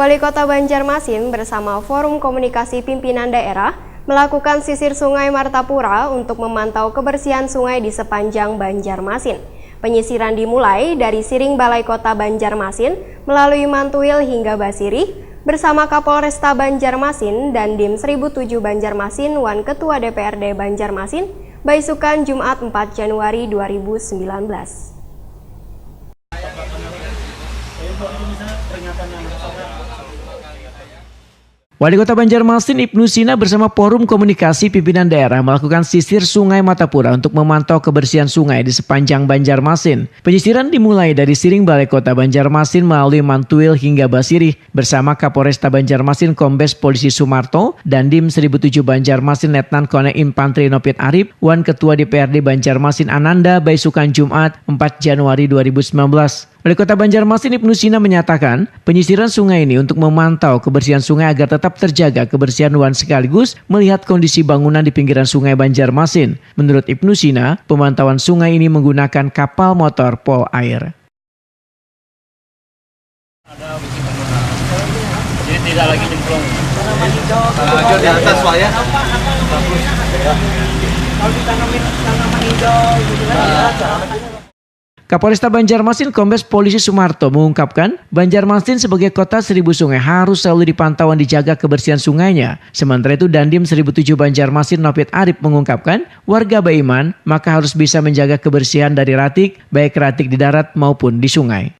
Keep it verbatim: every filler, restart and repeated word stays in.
Wali Kota Banjarmasin bersama Forum Komunikasi Pimpinan Daerah melakukan sisir Sungai Martapura untuk memantau kebersihan sungai di sepanjang Banjarmasin. Penyisiran dimulai dari Siring Balai Kota Banjarmasin melalui Mantuil hingga Basirih bersama Kapolresta Banjarmasin dan Dim seribu tujuh Banjarmasin wan Ketua D P R D Banjarmasin baisukan Jumat empat Januari dua ribu sembilan belas. Wali Kota Banjarmasin Ibnu Sina bersama Forum Komunikasi Pimpinan Daerah melakukan sisir Sungai Martapura untuk memantau kebersihan sungai di sepanjang Banjarmasin. Penyisiran dimulai dari Siring Balai Kota Banjarmasin melalui Mantuil hingga Basirih bersama Kapolresta Banjarmasin Kombes Polisi Sumarto dan Dim seribu tujuh Banjarmasin Letnan Kone Infantri Nopit Arip wan Ketua D P R D Banjarmasin Ananda baisukan Jumat empat Januari dua ribu sembilan belas. Wali Kota Banjarmasin Ibnu Sina menyatakan, penyisiran sungai ini untuk memantau kebersihan sungai agar tetap terjaga kebersihan wan sekaligus melihat kondisi bangunan di pinggiran Sungai Banjarmasin. Menurut Ibnu Sina, pemantauan sungai ini menggunakan kapal motor Pol Air. Jadi tidak lagi nyemplung. Kalau hijau di atas, Pak, ya. Bagus. Kalau ditanamin tanaman hijau gitu kan. Kapolresta Banjarmasin Kombes Polisi Sumarto mengungkapkan, Banjarmasin sebagai kota seribu sungai harus selalu dipantau dan dijaga kebersihan sungainya. Sementara itu, Dandim seribu tujuh Banjarmasin Nopit Arip mengungkapkan, warga baiman maka harus bisa menjaga kebersihan dari ratik, baik ratik di darat maupun di sungai.